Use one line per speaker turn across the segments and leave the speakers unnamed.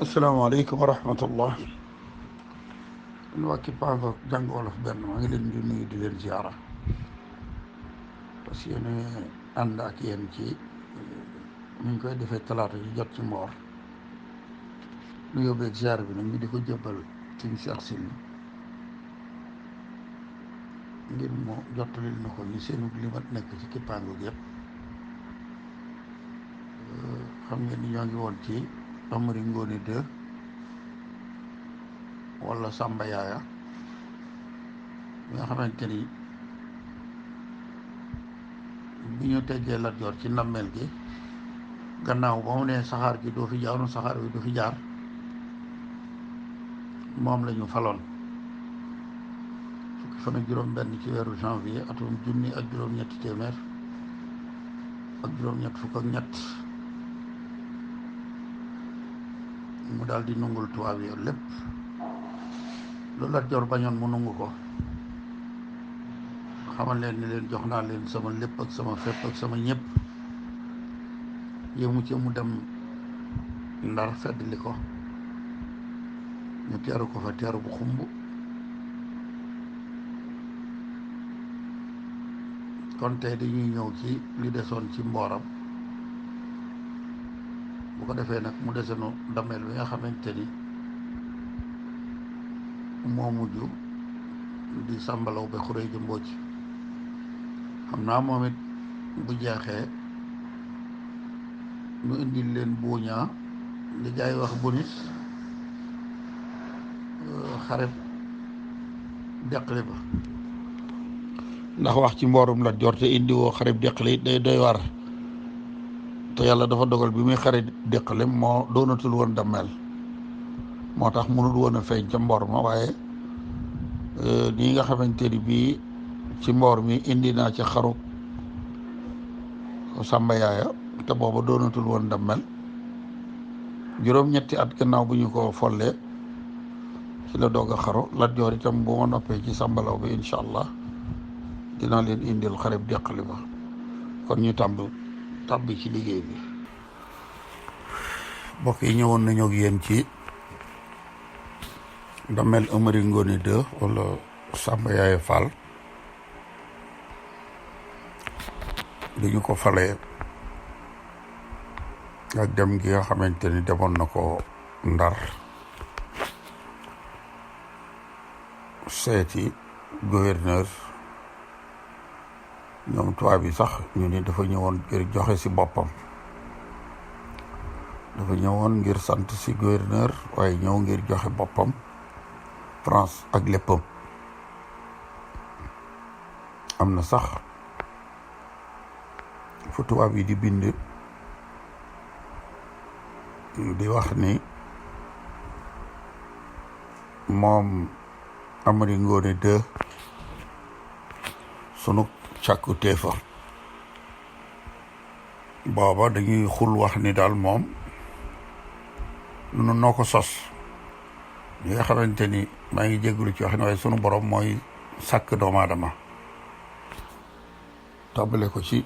asalaamaaleykum wa rahmatullah. ñun waa Kippaango jàng wolof benn maa ngi leen di nuyu di leen ziara parce que yéen ànd ak yéen ci ni ñu koy defee talaata ji jot ci mboor nu yóbbeeg ziar bi nag ñu di ko jébbal suñu Cheikh Sill ngir mu jottalil na ko ñu seenu limat nekk ci Kippaango gi yëpp. xam ngeen ni ñoo ngi woon ci Amari Ngoone 2 wala Sàmba Yaaya bi nga xamante ni bi ñu teggee Lat Joor ci nammeel gi gannaaw ba mu ne saxaar gi doo fi jaar saxaar bi du fi jaar moom la ñu faloon fukki fan ak juróom benn ci weeru janvier atum junni ak juróom-ñetti téeméer ak juróom-ñett fukk ak ñett mu daal di nungul tubaab yi lépp lu Lat Joor bañoon mu nungu ko xamal leen ni leen jox naa leen sama lépp ak sama fépp ak sama ñëpp yéemu ci mu dem Ndar feddli ko ñu teeru ko fa teeru bu xumb kon tey dañuy ñëw ci li desoon ci mbooram bu ko defee nag mu desenu Dameel bi nga xamante ni moo mujj di sàmbalaw ba xuree ji mbóoj xam naa moom it bu jeexee ñu indil leen buuñaa li gaa yi wax bonus xareb deqali ba ndax wax ci mboorum Lat Joor te indi woo xareb deqali it day doy war te yàlla dafa dogal bi muy xare deqale moo doonatul woon Dameel moo tax mënul woon a feeñ ca mboor ma waaye nii nga xamante ni bii ci mboor mi indi naa ci xaru Sàmba Yaaya te booba doonatul woon Dameel juróom-ñetti at gannaaw bu ñu ko follee ci la doog a xaru Lat Joor itam bu ma noppee ci sàmbalaw bi incha allah dinaa leen indil xareb deqali ba kon ñu tàbbi ci liggéey bi. mbokk yi ñëwoon nañu ak yéen ci Dameel Amari Ngoone 2 wala Sàmba Yaaya Faal li ñu ko falee ak dem gi nga xamante ni demoon na ko Ndar seeti gouverneur ñoom tubaab bi sax ñu ni dafa ñëwoon ngir joxe ci boppam dafa ñëwoon ngir sant ci gouverneur waaye ñëw ngir joxe boppam France ak léppam am na sax fu tubaab yi di bind di wax ni moom Amari Ngoone 2 sunu càkku téefa booba dañuy xul wax ni daal moom nu noo ko sos ñi nga xamante ni maa ngi jégalu ci wax ne waaye sunu borom mooy sàkk doomu aadama tàmbale ko ci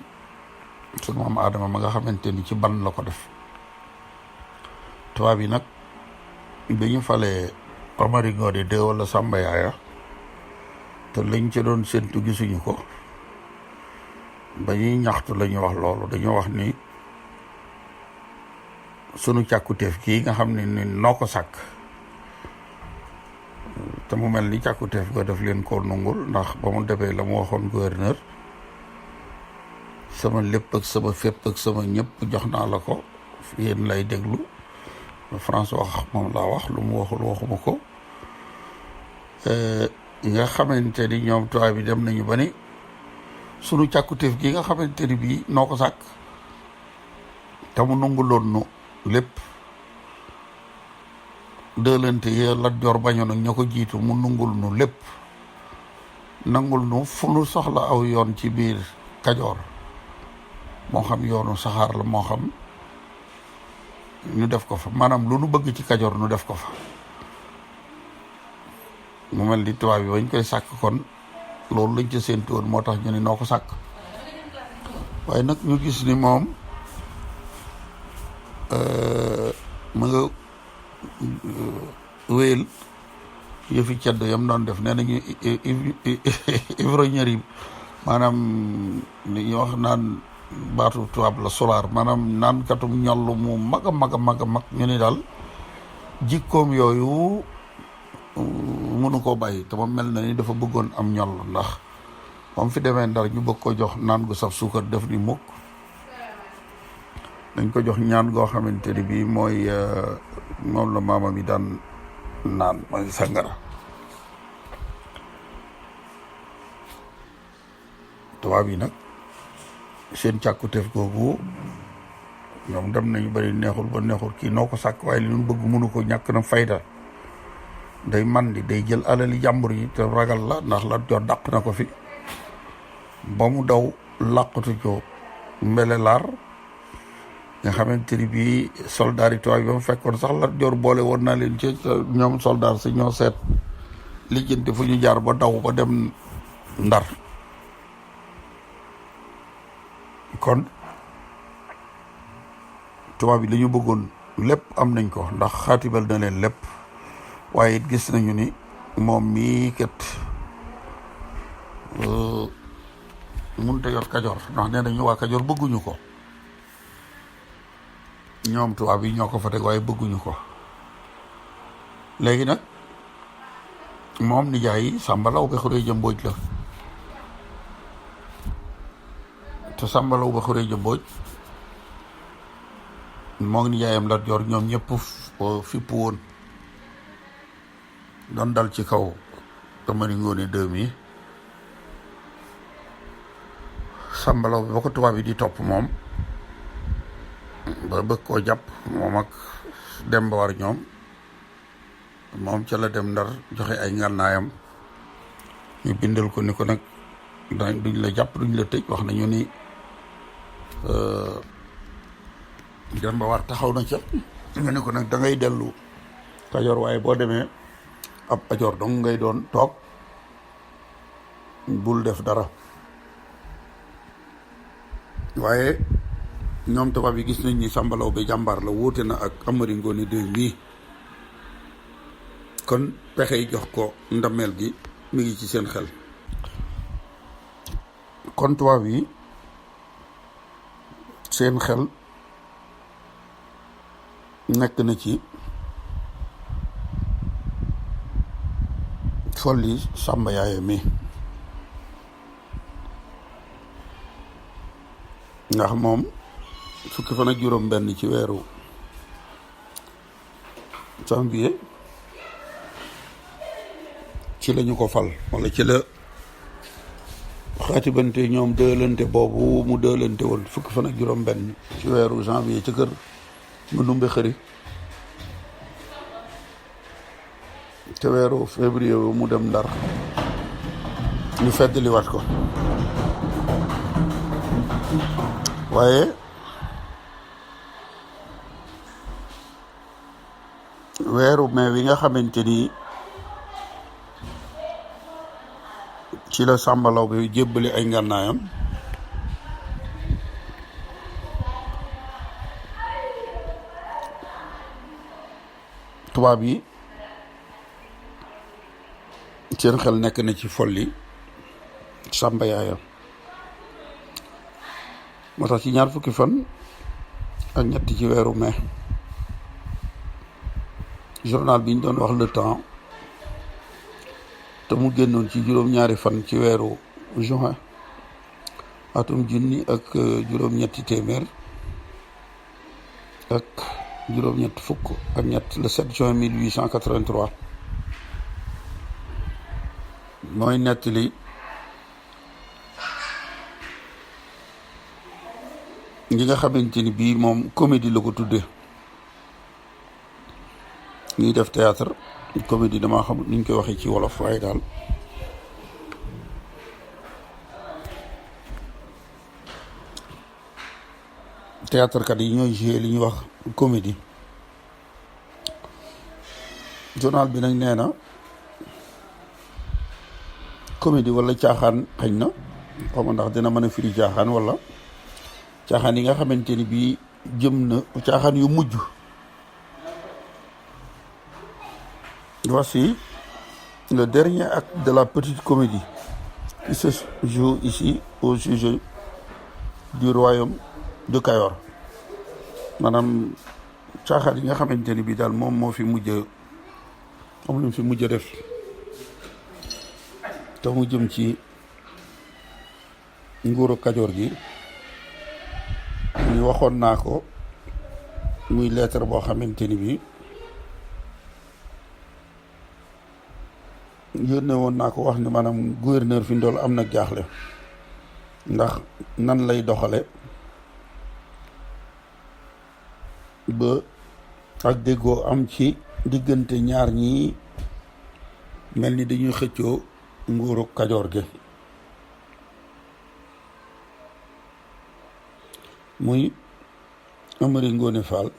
sunu maam aadama ma nga xamante ni ci ban la ko def tubaab yi nag bi ñu falee Amari Ngoone 2 wala Sàmba Yaaya te lañ ca doon séntu gisuñu ko ba ñuy ñaxtu la ñuy wax loolu dañoo wax ni sunu càkkutéef kii nga xam ne ni noo ko sàkk te mu mel ni càkkutéef ga def leen koo nungul ndax ba mu defee la mu waxoon gouverneur sama lépp ak sama fépp ak sama ñëpp jox naa la ko yéen lay déglu France wax moom laa wax lu mu waxul waxuma ko nga xamante ni ñoom tubaab bi dem nañu ba ni sunu càkkutéef gi nga xamante ni bii noo ko sàkk te mu nanguloon nu lépp dëlante yee Lat Joor bañoon ak ña ko jiitu mu nangul nu lépp nangul nu fu nu soxla aw yoon ci biir Kajoor moo xam yoonu saxaar la moo xam ñu def ko fa maanaam lu nu bëgg ci Kajoor nu def ko fa mu mel ni tubaab yi bañ koy sàkk kon loolu lañ ca séentu woon moo tax ñu ne noo ko sàkk waaye nag ñu gis ni moom mu nga wéyal yëfi ceddo yam doon def nee nañu ivrognerie maanaam li ñuy wax naan baatu tubaab la solaar maanaam naan katum ñoll mu mag a mag a mag a mag ñu ni daal jikkoom yooyu mënu koo bàyyi te ma mel na ni dafa bëggoon am ñoll ndax moom fi demee Ndar ñu bëgg ko jox naan gu saf suukar def ni mukk dañ ko jox ñaan goo xamante ni bii mooy moom la maama mi daan naan mooy sangara. tubaab yi nag seen càkkuteef googu ñoom dem nañu bari neexul ba neexul kii noo ko sàkk waaye li ñu bëgg mënu ko ñàkk na fayda day man di day jël alali jàmbur yi te ragal la ndax la jot dàq na ko fi ba mu daw làqatu co mbelelaar nga xamante ni bii soldaar yi tubaab yi ba mu fekkoon sax la joor boole woon naa leen ci ñoom soldaar si ñoo seet lijjanti fu ñu jaar ba daw ba dem Ndar kon tubaab yi la ñu bëggoon lépp am nañ ko ndax xaatibal na leen lépp waaye it gis nañu ni moom mii kat mënut a yor kajoor ndax nee nañu waa kajoor bëgguñu ko ñoom tubaab yi ñoo ko fa teg waaye bëgguñu ko léegi nag moom nijaay Sàmba Lawbe Xureeja Mbooj la te Sàmba Lawbe Xureeja Mbooj moo ngi nijaayam Lat Joor ñoom ñëpp fippu woon doon dal ci kaw Amari Ngoone mi Sàmba Lawbe ba ko tubaab yi di topp moom ba bëgg koo jàpp moom ak Demba War ñoom moom ca la dem Ndar joxe ay ngànnaayam ñu bindal ko ni ko nag duñ la jàpp duñ la tëj wax nañu ni Demba War taxaw na ca nga ne ko nag da ngay dellu Kajoor waaye boo demee ab ajoor dong ngay doon toog bul def dara waaye ñoom tubaab yi gis nañ ni Sàmba Lawbe jàmbaar la wóote na ak Amari Ngoone mii kon pexe yi jox ko ndameel gi mi ngi ci seen xel kon tubaab yi seen xel nekk na ci folli Sàmba Yaaya mi ndax moom fukki fan ak juróom benn ci weeru janvier ci lañu ko fal wala ci la xaatibante ñoom dëlante boobu mu dëlante woon fukki fan ak juróom benn ci weeru janvier ci kër mu numbe xëri te weeru février mu dem Ndar ñu feddliwaat ko waaye weeru mai wi nga xamante ni ci la Sàmba Lawbe jébbali ay ngànnaayam tubaab yi seen xel nekk na ci folli Sàmba Yaaya moo tax ci ñaar fukki fan ak ñetti ci weeru mai journal bi ñu doon wax Le Temps te mu génnoon ci juróom-ñaari fan ci weeru juin atum junni ak juróom-ñetti téeméer ak juróom-ñett fukk ak ñett le 7 juin 1883 mooy nettali ñi nga xamante ni bii moom comédie la ko tudde ñuy def théâtre comédie damaa xamul ni ñu koy waxee ci wolof waaye daal théâtre kat yi ñooy joué li ñuy wax comédie journal bi nag nee na comédie wala caaxaan xëy na xaw ma ndax dina mën a firi caaxaan wala caaxaan yi nga xamante ni bii jëm na caaxaan yu mujj Voici le dernier acte de la petite comédie qui se joue ici au sujet du royaume de Kajoor. maanaam caaxaan yi nga xamante ni bii daal moom fi mujj moom lañ fi mujj def te mu jëm ci nguuru Kajoor gi ñu waxoon naa ko muy lettre boo xamante ni bii yónnee woon naa ko wax ne maanaam gouverneur fi ndool am na jaaxle ndax nan lay doxale ba ak déggoo am ci diggante ñaar ñi mel ni dañuy xëccoo nguuru Kajoor gi muy Amari Ngoone Faal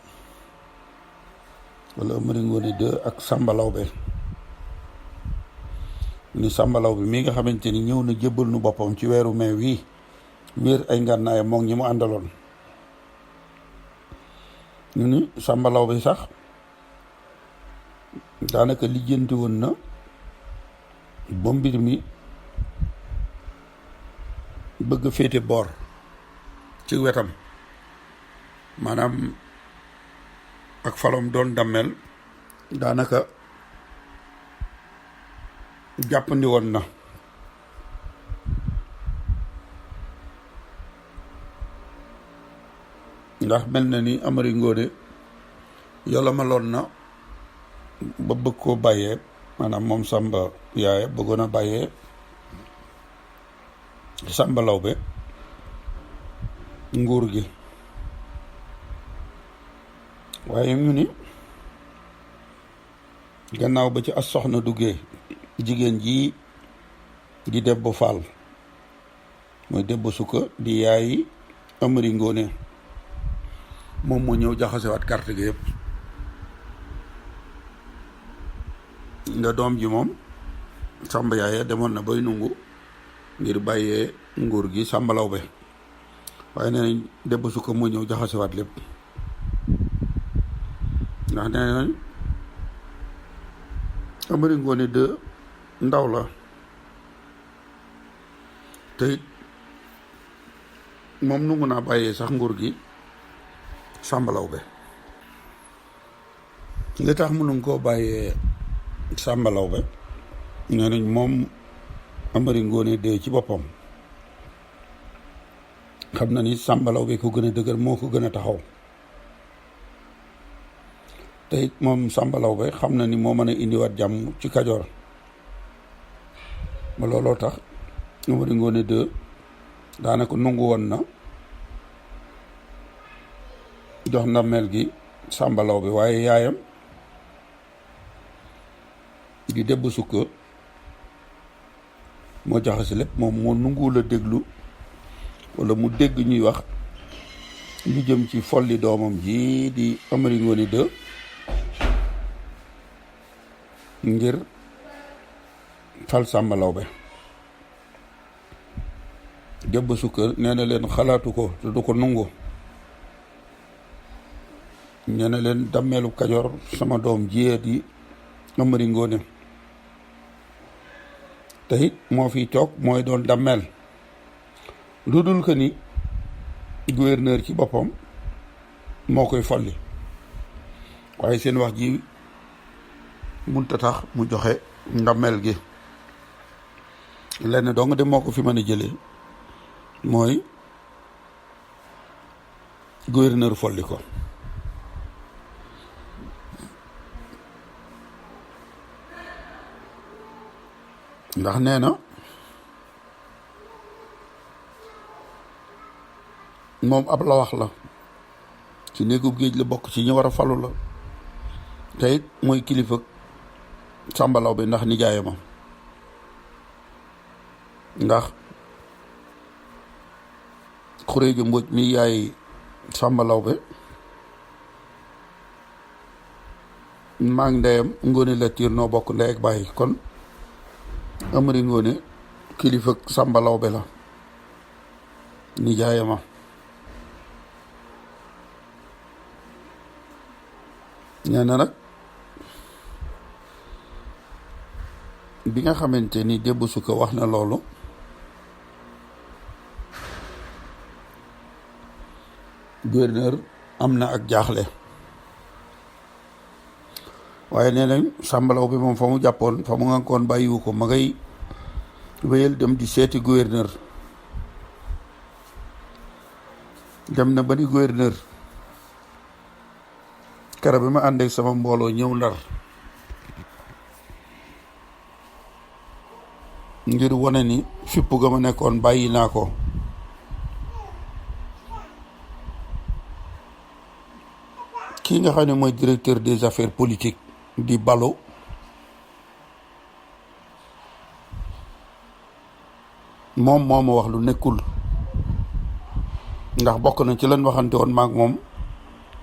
wala Amari Ngoone 2 ak Sàmba Lawbe ni Sàmba Lawbe mi nga xamante ni ñëw na jébbal nu boppam ci weeru mai wii wéer ay ngànnaayam moom ñi mu àndaloon ñu ni Sàmba Lawbe sax daanaka lijjanti woon na ba mbir mi bëgg féete boor ci wetam maanaam ak falom doon Dameel daanaka jàppandi woon na ndax mel na ni Amari Ngoone yàlla maloon na ba bëgg koo bàyyee maanaam moom Sàmba Yaaya bëggoon a bàyyee Sàmba Lawbe nguur gi waaye ñu ni gannaaw ba ci as soxna duggee jigéen ji di Debbo Faal mooy Debbo Sukka di yaayi Amari Ngoone moom moo ñëw jaxasewaat carte gi yëpp nga doom ji moom Sàmba Yaaya demoon na bay nungu ngir bàyyee nguur gi Sàmba Lawbe waaye nee nañ Debbo Sukka moo ñëw jaxasewaat lépp ndax nee nañ Amari Ngoone 2 ndaw la te it moom nungu naa bàyyee sax nguur gi Sàmba Lawbe li tax mënuñ koo bàyyee Sàmba Lawbe nee nañ moom Amari Ngoone 2 ci boppam xam na ni Sàmba Lawbe ko gën a dëgër moo ko gën a taxaw te it moom Sàmba Lawbe xam na ni moo mën a indiwaat jàmm ci Kajoor ba looloo tax Amari Ngoone 2 daanaka nungu woon na jox ndameel gi Sàmba Lawbe waaye yaayam di Debbo Sukka moo jaxase lépp moom moo nunguwul a déglu wala mu dégg ñuy wax lu jëm ci folli doomam ji di Amari Ngoone 2 ngir fal Sàmba Lawbe Debbo Sukka nee na leen xalaatu ko te du ko nungu nee na leen Dameelu Kajoor sama doom jiyee di Amari Ngoone te it moo fiy toog mooy doon Dameel lu dul que ni gouverneur ci boppam moo koy folli waaye seen wax ji munta tax mu joxe ndameel gi lenn dong de moo ko fi mën a jëlee mooy gouverneur folli ko ndax nee na moom ab la wax la ci néegub géej la bokk ci ñi war a falu la te it mooy kilifa Sàmba Lawbe ndax nijaayama ndax Xureeja Mbóoj mi yaay Sàmba Lawbe maa ngi ndeyam Ngoone Latiir noo bokk ndey ak bàyyi kon Amari Ngoone kilifa Sàmba Lawbe la nijaayama nee na nag bi nga xamante ni débb su ko wax na loolu gouverneur am na ak jaaxle waaye nee nañ sàmbalaw bi moom fa mu jàppoon fa mu ngànkoon bàyyiwu ko ma ngay wéyal dem di seeti gouverneur dem na ba ni gouverneur kara bi ma ànd ak sama mbooloo ñëw Ndar ngir wane ni fipp ga ma nekkoon bàyyi naa ko kii nga xam ne mooy directeur des affaires politiques di Balo moom moo ma wax lu nekkul ndax bokk na ci lan waxante woon maag moom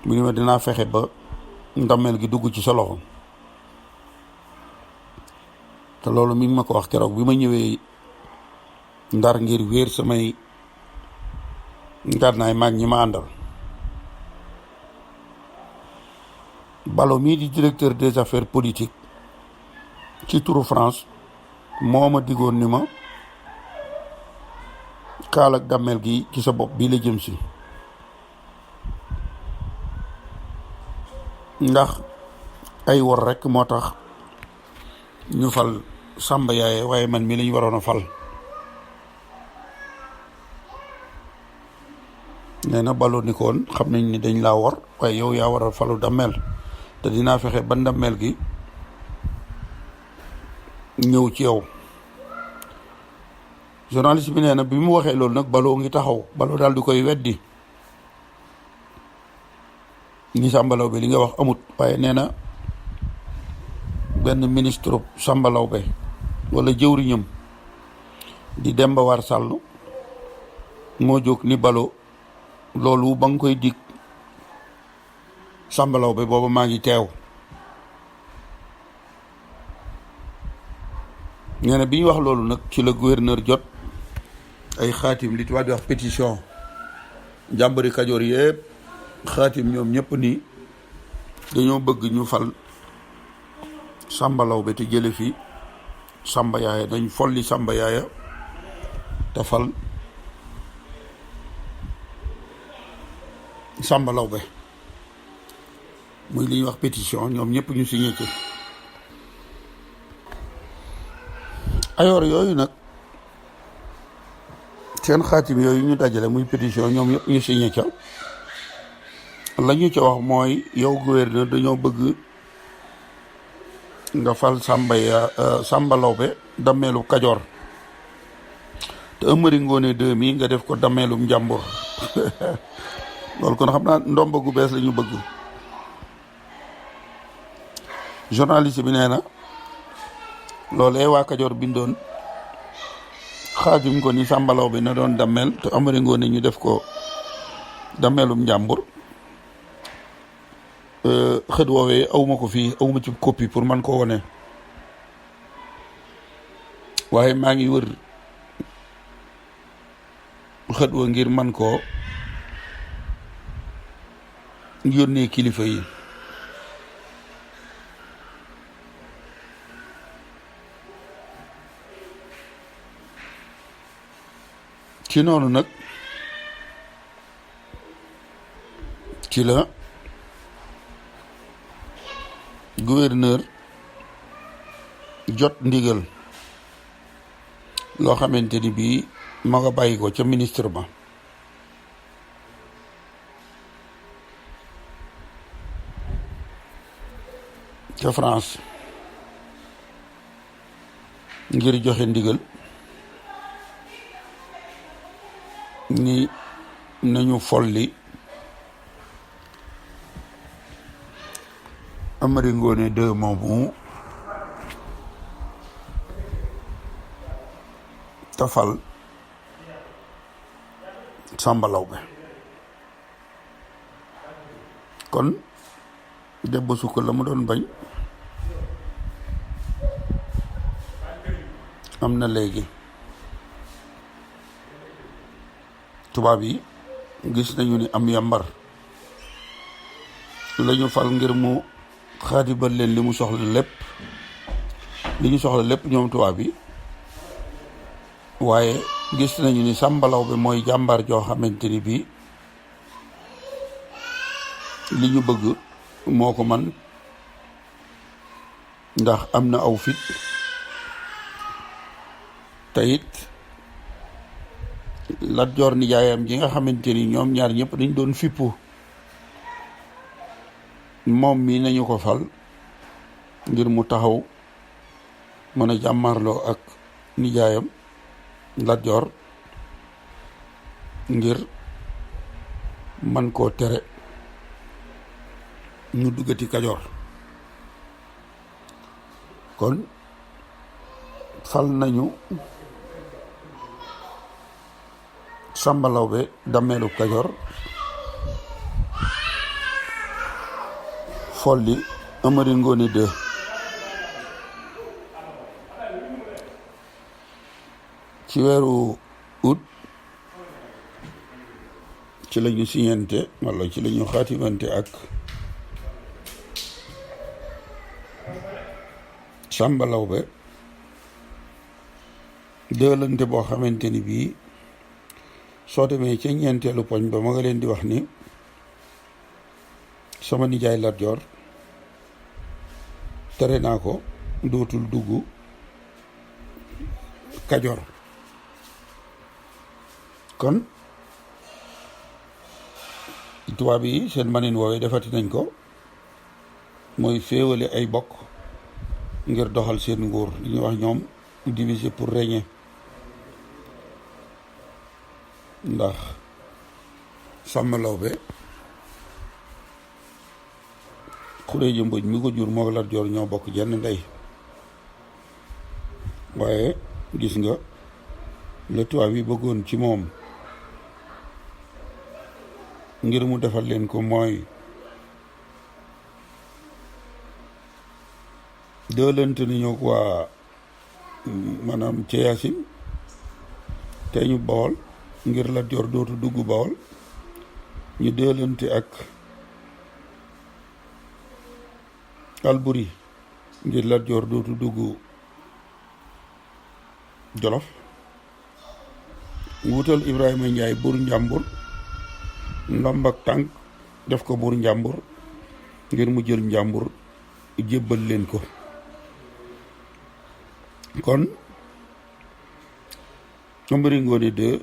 mu ni ma dinaa fexe ba ndameel gi dugg ci sa loxo te loolu mi ngi ma ko wax keroog bi ma ñëwee Ndar ngir wéer samay ngànnaay maag ñi ma àndal. Balo mii di directeur des affaires politiques ci turu France moo ma diggoon ni ma kaal ak Dameel gi ci sa bopp bii la jëm si ndax ay wor rekk moo tax ñu fal Sàmba Yaaya waaye man mii lañu waroon a fal. nee na Balo ni koon xam nañ ni dañ laa wor waaye yow yaa war a falu Dameel te dinaa fexe ba Dameel gi ñëw ci yow. journaliste bi nee na bi mu waxee loolu nag Balo ngi taxaw Balo daal di koy weddi ni sàmbalaw bi li nga wax amut waaye nee na benn ministre sàmbalaw be wala jëwriñam di Demba War Sàll moo jóg ni Balo loolu ba nga koy dig sàmbalaw be booba maa ngi teew. nee na bi ñu wax loolu nag ci la gouverneur jot ay xaatim li tubaab di wax pétition jàmbari Kajoor yëpp xaatim ñoom ñëpp ni dañoo bëgg ñu fal sàmbalaw be te jële fi Sàmba Yaaya dañ folli Sàmba Yaaya te fal sàmbalaw be muy li ñuy wax pétition ñoom ñëpp ñu signé ci. ayoor yooyu nag seen xaatim yooyu ñu dajale muy pétition ñoom ñëpp ñu signé ca la ñu ca wax mooy yow gouverneur dañoo bëgg nga fal Sàmba Lawbe Dameelu Kajoor te Amari Ngoone 2 mi nga def ko Dameelum Njàmbur loolu kon xam naa ndomba gu bees la ñu bëgg. journaliste bi nee na loolee waa Kajoor bindoon xaajum ko ni Sàmba Lawbe na doon Dameel te Amari Ngoone ñu def ko Dameelum Njàmbur xët woowee awma ko fii awma ci copie pour man ko wone waaye maa ngi wër xët wa ngir man koo yónnee kilifa yi. ci noonu nag ci la gouverneur jot ndigal loo xamante ni bii ma nga bàyyi ko ca ministre ba ca France ngir joxe ndigal ni nañu folli Amari Ngoone 2 moomu tafal Sàmba Lawbe kon debba sukk la mu doon bañ am na léegi. tubaab yi gis nañu ni am yambar lañu fal ngir mu xaatibal leen li mu soxla lépp li ñu soxla lépp ñoom tubaab bi, waaye gis nañu ni Sàmba Lawbe mooy jàmbaar joo xamante ni bii li ñu bëgg moo ko man, ndax am na aw fit te it Lat Joor nijaayam ji nga xamante ni ñoom ñaar ñëpp dañ doon fippu, moom mi nañu ko fal ngir mu taxaw mën a jàmmarloo ak nijaayam Lat Joor ngir man koo tere ñu duggati Kajoor. kon fal nañu Sàmba Lawbe Dameelu Kajoor, folli Amari Ngoone 2. ci weeru août ci lañu siñente walla ci lañu xaatimante ak Sàmba Lawbe dëlante boo xamante ni bii soo demee ca ñeenteelu poñ ba ma nga leen di wax ni sama nijaay Lat Joor tere naa ko dootul dugg Kajoor. kon tubaab yi seen manin woowee defati nañ ko, mooy féewale ay bokk ngir doxal seen nguur, li ñuy wax ñoom diviser pour régner. ndax Sàmba Lawbe Xureeja Mbóoj mi ko jur moo Lat Joor ñoo bokk jenn ndey, waaye gis nga le tubaab yi bëggoon ci moom ngir mu defal leen ko mooy dëlante nañu waa maanaam ca Yaasin te ñu Bawol ngir Lat Joor dootu dugg Bawol, ñu dëlante ak Alburi ngir Lat Joor dootu dugg Jolof, wutal Ibrahima Njaay buur Njàmbur ndomb ak tànk def ko buur Njàmbur ngir mu jël Njàmbur jébbal leen ko. kon Amari Ngoone 2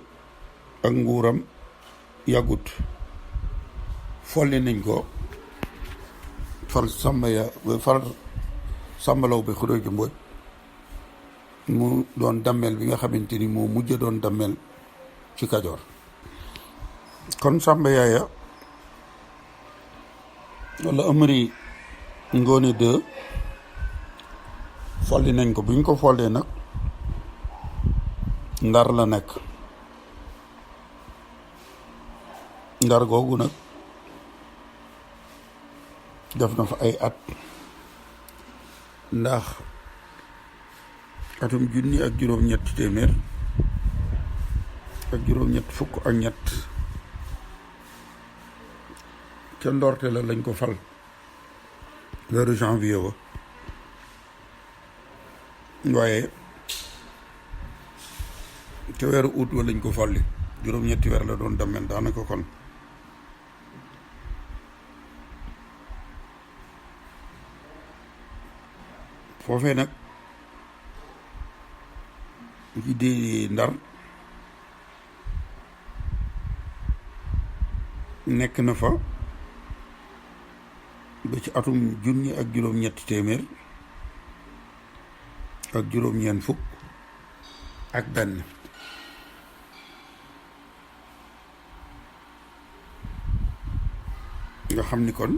ak nguuram yàggut, folli nañ ko, fal Sàmba Lawbe Xureeja Mbóoj mu doon Dameel bi nga xamante ni moo mujj doon Dameel ci Kajoor. kon Sàmba Yaaya walla Amari Ngoone 2 folli nañ ko. bu ñu ko follee nag Ndar la nekk. Ndar googu nag def na fa ay at, ndax atum junni ak juróom-ñetti téeméer ak juróom-ñett fukk ak ñett ca ndorte la lañ ko fal weeru janvier wa, waaye ca weeru août wa lañ ko folli. juróom-ñetti weer la doon Dameel daanaka. kon foofee nag ci di Ndar nekk na fa ba ci atum junni ak juróom-ñetti téeméer ak juróom-ñeent fukk ak benn. nga xam ni kon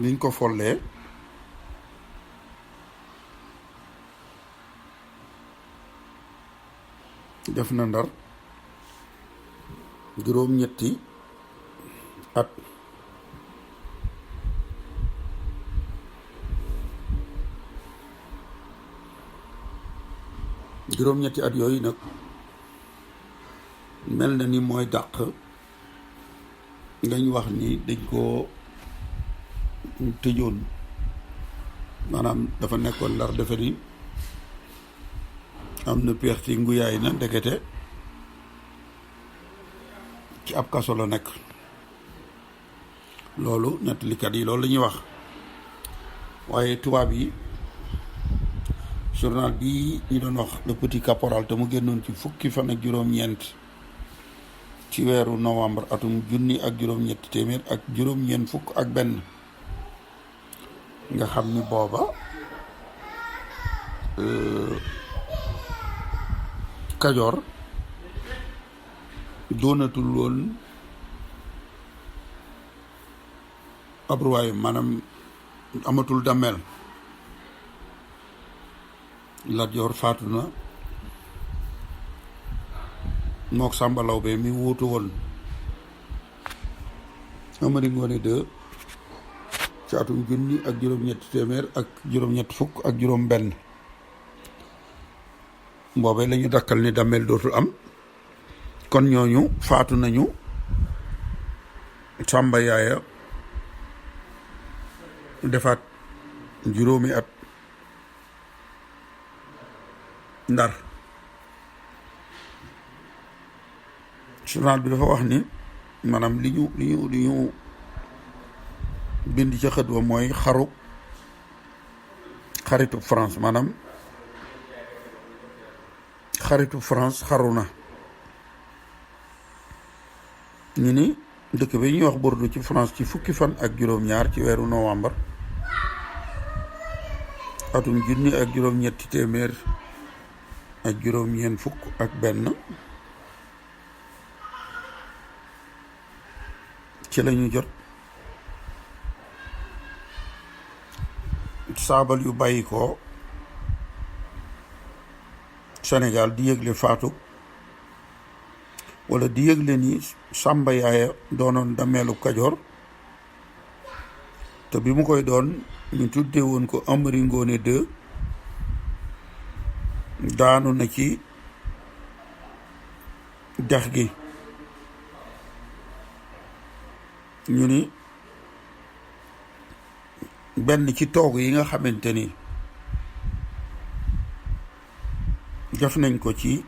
liñ ko follee def na Ndar juróom-ñetti at. juróom-ñetti at yooyu nag mel na ni mooy dàq ngañ wax ni dañ koo tëjoon maanaam dafa nekkoon Ndar defe ni am na perti nguyaay na ndekete ci ab kaso la nekk. loolu nettalikat yi loolu la ñuy wax. waaye tubaab yi journal bii ñu doon wax le petit caporal te mu génnoon ci fukki fan ak juróom-ñeent ci weeru novembre atum junni ak juróom-ñetti téeméer ak juróom-ñeent fukk ak benn nga xam ni booba Kajoor doonatul woon ab royaume, maanaam amatul Dameel. Lat Joor faatu na mook Sàmba Lawbe mi wuutu woon Amari Ngoone II ci atum junni ak juróom-ñetti téeméer ak juróom-ñett fukk ak juróom benn boobee la ñu dakkal ni Dameel dootul am. kon ñooñu faatu nañu. Sàmba Yaaya defaat juróomi at Ndar. journal bi dafa wax ni maanaam li ñu bind ca xët wa mooy xaritu France, maanaam xaritu France xaru na. ñu ni dëkk bi ñuy wax Bordeaux ci France ci fukki fan ak juróom-ñaar ci weeru novembre atum junni ak juróom-ñetti téeméer ak juróom-ñeent fukk ak benn ci lañu jot saabal yu bàyyi ko Sénégal di yëgle faatu wala di yëgle ni Sàmba Yaaya doonoon Dameelu Kajoor te bi mu koy doon ñu tuddee woon ko Amari Ngoone II daanu na ci dex gi. ñu ni benn ci toog yi nga xamante ni def nañ ko ci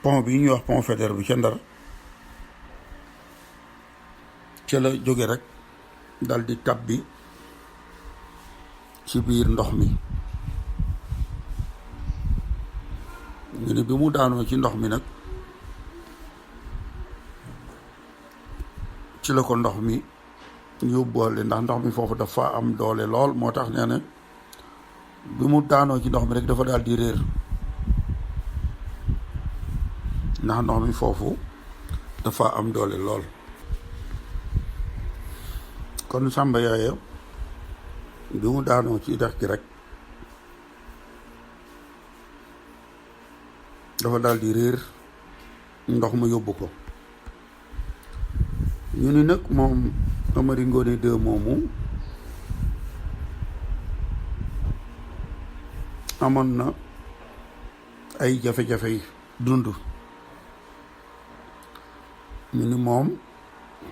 pont bi ñuy wax pont Faidherbe bi ca Ndar ca la jóge rek dal di tabbi ci biir ndox mi. ñu ni bi mu daanoo ci ndox mi nag ci la ko ndox mi yóbbuwale, ndax ndox mi foofu dafa am doole lool, moo tax nee na bi mu daanoo ci ndox mi rek dafa daal di réer, ndax ndox mi foofu dafa am doole lool. kon Sàmba Yaaya bi mu daanoo ci dex gi rek dafa daal di réer, ndox ma yóbbu ko. ñu ni nag moom Amari Ngoone II moomu amoon na ay jafe-jafe dund. ñu ni moom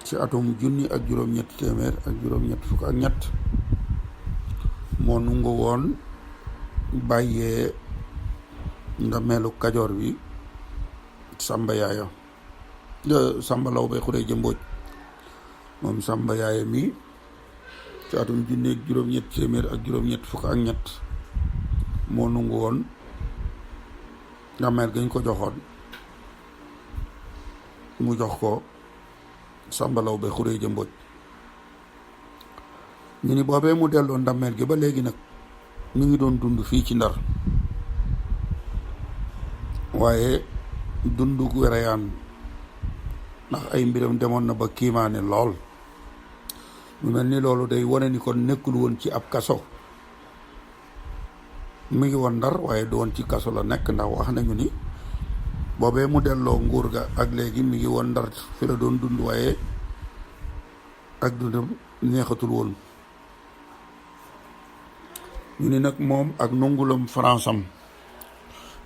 ci atum junni ak juróom-ñetti téeméer ak juróom-ñett fukk ak ñett moo nungu woon bàyyee Dameelu Kajoor bi Sàmba Yaaya Sàmba Lawbe Xureeja Mbooj. moom Sàmba Yaaya mi ci atum junni ak juróom-ñetti téeméer ak juróom-ñett fukk ak ñett moo nungu woon Dameel gañ ko joxoon mu jox ko Sàmba Lawbe Xureeja Mbooj. ñu ni boobee mu delloo Dameel gi ba léegi nag ñu ngi doon dund fii ci Ndar, waaye dundu wereyaan, ndax ay mbiram demoon na ba kiimaane lool. mu mel ni loolu day wane ni kon nekkul woon ci ab kaso, mu ngi woon Ndar waaye du woon ci kaso la nekk, ndax wax nañu ni boobee mu delloo nguur ga ak léegi mi ngi woon Ndar fi la doon dund, waaye ak dundam neexatul woon. ñu ni nag moom ak nungulam France am,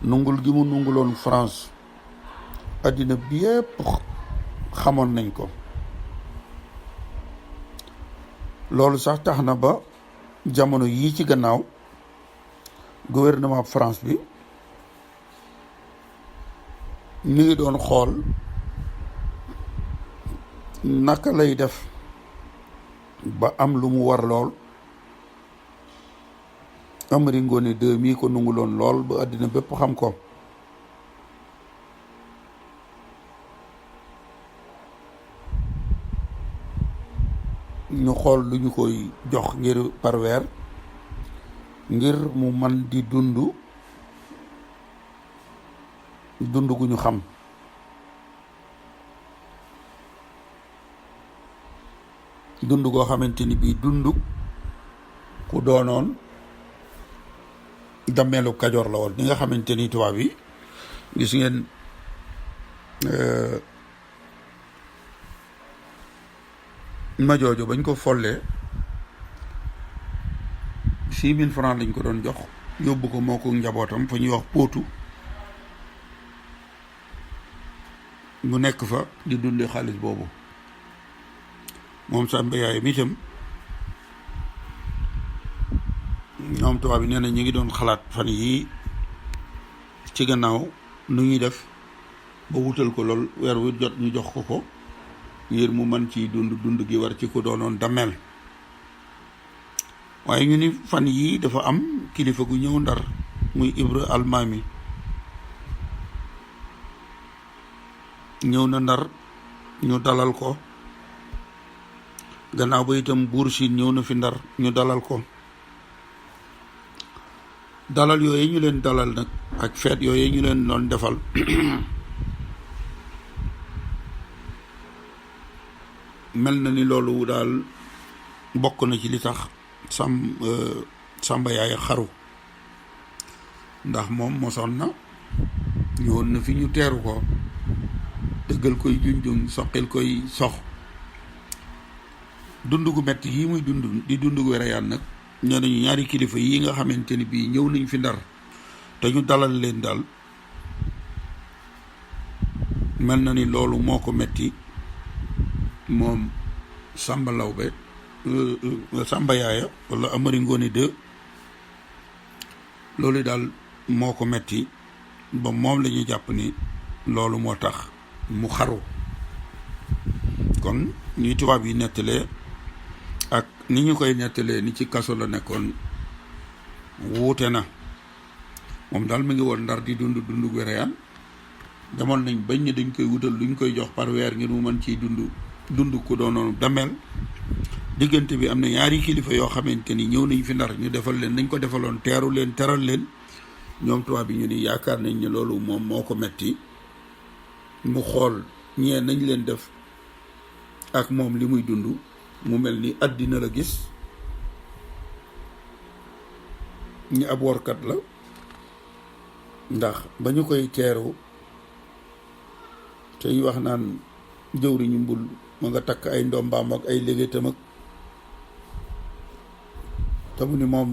nungul gi mu nunguloon France addina bi yépp xamoon nañ ko. loolu sax tax na ba jamono yii ci gannaaw gouvernement France bi ñu ngi doon xool naka lay def ba am lu mu war lool Amari Ngoone 2 mii ko nungu loon lool ba àddina bépp xam ko ñu xool lu ñu koy jox ngir par weer ngir mu man di dund gu ñu xam dund goo xamante ni bii dund ku doonoon dameelu kajoor la woon. ni nga xamante ni tubaab yi gis ngeen ma joojo bañ ko follee 6 000 francs lañ ko doon jox yóbbu ko moo ko njabootam fa ñuy wax póotu mu nekk fa di dundee xaalis boobu. moom Sàmba Yaaya mi itam ñoom tubaab yi nee na ñu ngi doon xalaat fan yii ci gannaaw nu ñuy def ba wutal ko lool weer wu jot ñu jox ko ngir mu mën ci dund gi war ci ko doonoon dameel. waaye ñu ni fan yii dafa am kilifa gu ñëw Ndar muy Ibra Almaami ñëw na Ndar ñu dalal ko. gannaaw ba itam buur Siin ñëw na fi Ndar ñu dalal ko. dalal yooyu ñu leen dalal nag ak feet yooyu ñu leen doon defal mel na ni loolu daal bokk na ci li tax Sàmba Yaaya xaru ndax moom mosoon na ñëwoon na fi ñu teeru ko dëggal koy junjung soqil koy sox dund gu metti yi muy dund di dund gu wereyaan nag nee nañu ñaari kilifa yi nga xamante ni bii ñëw nañ fi Ndar te ñu dalal leen daal mel na ni loolu moo ko metti moom Sàmba Lawbe Sàmba Yaaya wala Amari Ngoone 2 loolu daal moo ko metti ba moom la ñuy jàpp ni loolu moo tax mu xaru. kon ñuy tubaab yi nettalee ak ni ñu koy nettalee ni ci kaso la nekkoon wuute na. moom daal mi ngi woon Ndar di dund gu wereyaan demoon nañ bañ ne dañ koy wutal luñ koy jox par weer ngir mu mën ciy dund ku doonoon dameel. diggante bi am na ñaari kilifa yoo xamante ni ñëw nañ fi Ndar ñu defal leen nañ ko defaloon teeru leen teral leen ñoom tubaab bi ñu ni yaakaar nañ ne loolu moom moo ko metti mu xool ñee nañ leen def ak moom li muy dund mu mel ni àddina la gis ñi ab workat la ndax ba ñu koy teeru te wax naan jëwriñu mbul ma nga takk ay ndombaam ak ay légetam ak te mu ni moom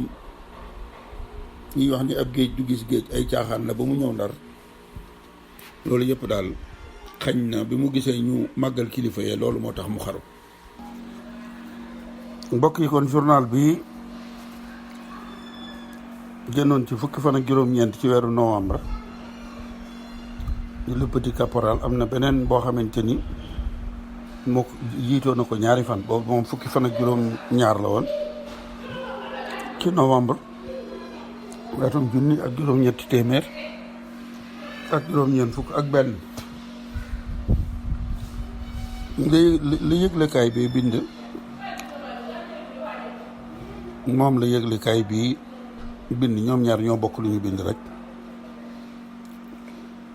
ñuy wax ni ab géej du gis géej ay caaxaan la ba mu ñëw Ndar loolu yëpp daal xañ na bi mu gisee ñu màggal kilifa yee loolu moo tax mu xaru. mbokk yi kon journal bi génnoon ci fukki fan ak juróom-ñeent ci weeru novembre di Le Petit Caporal am na beneen boo xamante ni moo jiitoo na ko ñaari fan boobu moom fukki fan ak juróom-ñaar la woon ci novembre wetum junni ak juróom-ñetti téeméer ak juróom-ñeent fukk ak benn. li yëglekaay bi bind moom la yëglekaay bi bind ñoom ñaar ñoo bokk lu ñu bind rek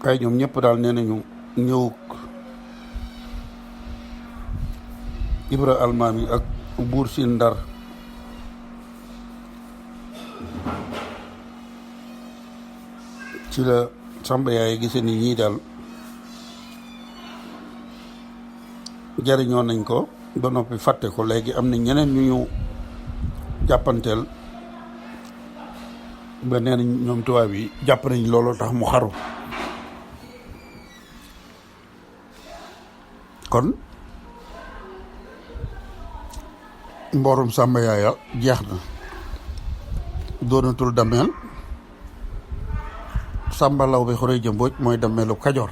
kay ñoom ñëpp daal nee nañu ñëw Ibra Almaami ak buur Siin Ndar ci la Sàmba Yaaya gisee ni ñii daal jariñoo nañ ko ba noppi fàtte ko léegi am na ñeneen ñu ñu jàppanteel ba nee nañ ñoom tubaab yi jàpp nañ looloo tax mu xaru. kon Mboorum Sàmba Yaaya jeex na, doonatul Dameel. Sàmba law bi xuree jëmbooj mooy Dameelu Kajoor.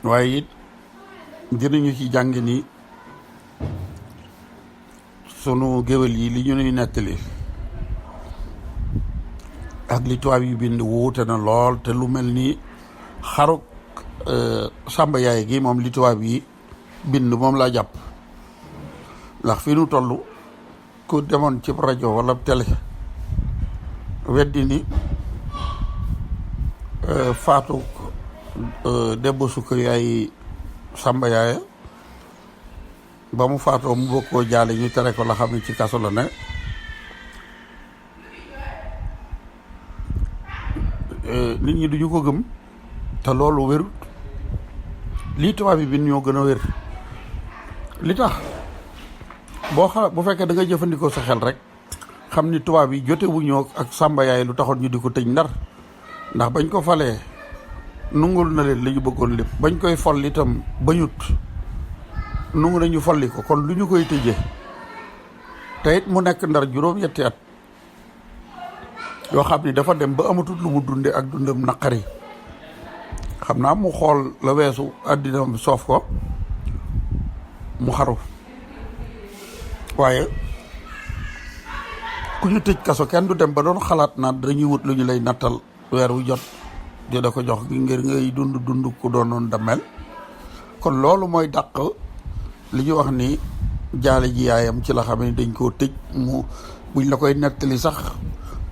waaye it dinañu ci jàng ni sunu géwél yi li ñu nuy nettali ak li tubaab yi bind wuute na lool, te lu mel ni xaruk Sàmba Yaay gi moom li tubaab yi bind moom laa jàpp. ndax fi nu toll ku demoon ci rajo wala télé weddi ni faatu debbo sukka yaay Sàmba Yaaya ba mu faatoo mu bëgg koo jaale ñu tere ko la xam ne ci kaso la ne, nit ñi duñu ko gëm, te loolu wérut. lii tubaab yi bind ñoo gën a wér. li tax bu fekkee da nga jëfandikoo sa xel rek xam ni tubaab yi jote wu ñoo ak Sàmba Yaay lu taxoon ñu di ko tëj Ndar, ndax bañ ko falee nungul na leen li ñu bëggoon lépp, bañ koy fol itam bañut nungu nañu folli ko, kon lu ñu koy tëjee. te it mu nekk Ndar juróom-ñetti at yoo xam ni dafa dem ba amatul lu mu dunde ak dundam naqari. xam naa mu xool la weesu àddina soof ko mu xaru. waaye ku ñu tëj kaso kenn du dem ba doon xalaat naan dañuy wut lu ñu lay nattal weer wu jot di da ko jox ngir ngay dund ku doonoon Dameel. kon loolu mooy dàq li ñu wax ni jaale ji yaayam ci la xam ne dañ koo tëj mu buñ la koy nettali sax.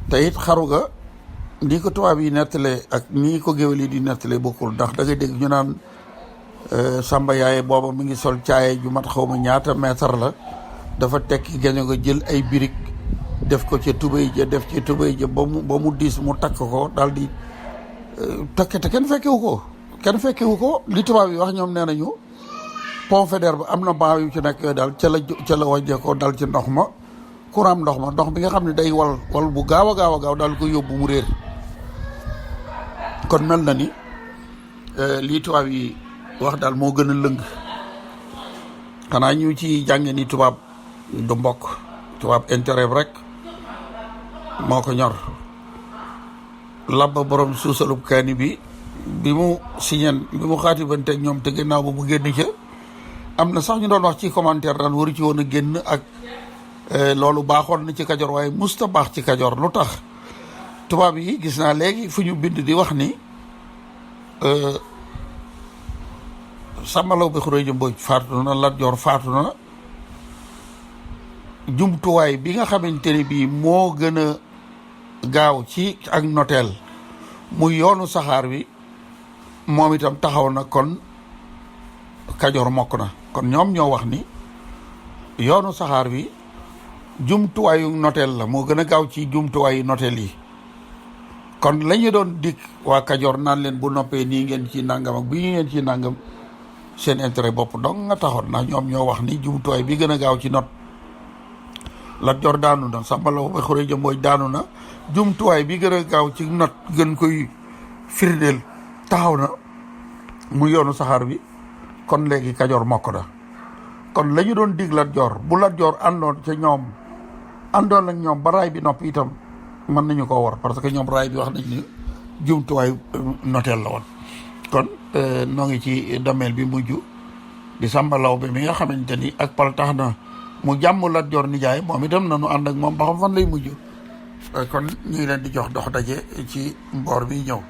te it xaru ga nii ko tubaab yi nettalee ak nii ko géwél yi di nettalee bokkul, ndax da ngay dégg ñu naan Sàmba Yaay booba mi ngi sol caaye ju mat xaw ma ñaata mètre la, dafa tekki gaño nga jël ay birig def ko ca tubéy ja def ci tubéy ja ba mu diis mu takk ko daal di takk. te kenn fekkewu ko li tubaab yi wax. ñoom nee nañu pont Faidherbe ba am na baaw yu ci nekk yooyu daal ca la wàññee ko dal ci ndox ma, courant ndox bi nga xam ne day wal bu gaaw a gaaw daal ko yóbbu mu réer. kon mel na ni lii tubaab yi wax daal moo gën a lëng. xanaa ñu ci jànge ni tubaab du mbokk, tubaab intérêt rek moo ko ñor. labba borom suusalub kaani bi mu xaatibanteeg ñoom te gannaaw ba mu génn ca, am na sax ñu doon wax ci commentaire daan waru ci woon a génn ak loolu baaxoon na ci Kajoor waaye musta baax ci Kajoor. lu tax tubaab yi gis naa léegi fu ñu bind di wax ni Sàmba Law bi Xuree Mbooj faatu na, Lat Joor faatu na. jumtuwaay bi nga xamante ni bii moo gën a gaaw ci ak noteel muy yoonu saxaar wi moom itam taxaw na, kon Kajoor mokk na. kon ñoom ñoo wax ni yoonu saxaar wi jumtuwaayu noteel la, moo gën a gaaw ci jumtuwaayu noteel yi. kon la ñu doon dikk waa Kajoor naan leen bu noppee nii ngeen ci nangam ak bii ngeen ci nangam, seen intérêt bopp dong nga taxoon, ndax ñoom ñoo wax ni jumtuwaay bi gën a gaaw ci not. Lat Joor daanu na, Sàmba Law bi Xuree Mbooj daanu na, jumtuwaay bi gën a gaaw ci not gën koy firndeel taxaw na mu yoonu saxaar bi. kon léegi Kajoor mokk na. kon la ñu doon dig Lat Joor bu Lat Joor àndoon ak ñoom ba raay bi noppi itam mën nañu koo war, parce que ñoom raay bi wax nañ ni jumtuwaay noteel la woon. kon noo ngi ci Dameel bi mujj di Sàmba Law bi mi nga xamante ni ak pal tax na mu jàmm Lat Joor nijaay, moom itam nanu ànd ak moom ba xam fan lay mujj. kon ñu ngi leen di jox dox daje ci mboor bi ñëw.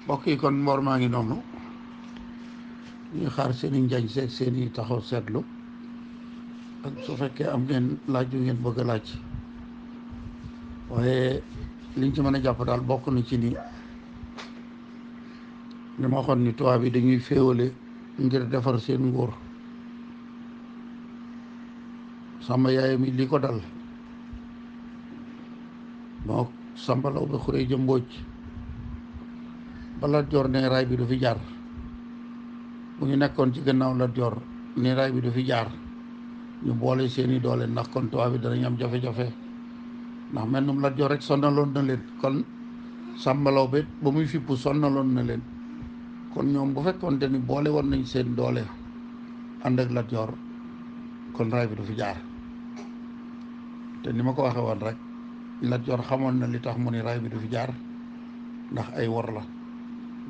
mbokk yi kon mboor maa ngi noonu, ñu xaar seen i njañ seeg seen i taxaw seetlu, ak su fekkee am ngeen laaj yu ngeen bëgg a laaj. waaye liñ ci mën a jàpp daal bokk na ci ni li ma waxoon ni tubaab yi dañuy féewale ngir defar seen nguur. Sàmba Yaay mi li ko dal moo Sàmba Law bi Xuree Mbooj ba Lat Joor ne raay bi du fi jaar, bu ñu nekkoon ci gannaaw Lat Joor ne raay bi du fi jaar, ñu boole seeni doole, ndax kon tubaab bi danañ am jafe-jafe. ndax mel num Lat Joor rek sonnaloon na leen, kon Sàmba Law bi ba muy fippu sonnaloon na leen. kon ñoom bu fekkoonte ni boole woon nañ seen doole ànd ak Lat Joor kon raay bi du fi jaar te ni ma ko waxee woon rek Lat Joor xamoon na li tax mu ni raay bi du fi jaar ndax ay wor la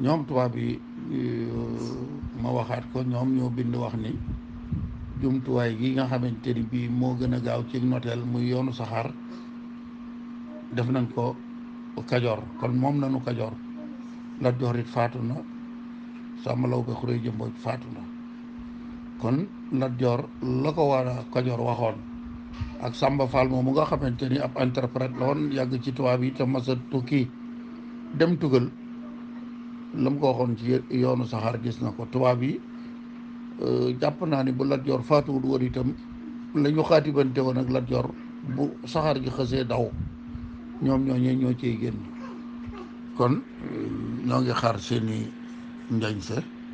ñoom tubaab yi ma waxaat ko ñoom ñoo bind wax ni jumtuwaay gi nga xamante ni bii moo gën a gaaw ci noteel muy yoonu saxaar def nañ ko Kajoor kon moom nañu Kajoor Lat Joor it faatu na Sàmba Lawbe Xuree Jëmbooj faatu na kon Lat Joor la ko war a Kajoor waxoon ak Sàmba Faal moomu nga xamante ni ab interprète la woon yàgg ci tubaab yi te masa tukki dem tugal la mu ko waxoon ci yoonu saxaar gis na ko tubaab yi jàpp naa ni bu Lat Joor faatuwul woon itam la ñu xaatibante woon ak Lat Joor bu saxaar gi xësee daw ñoom ñooñee ñoo ciy génn kon ñoo ngi xaar seeni njañse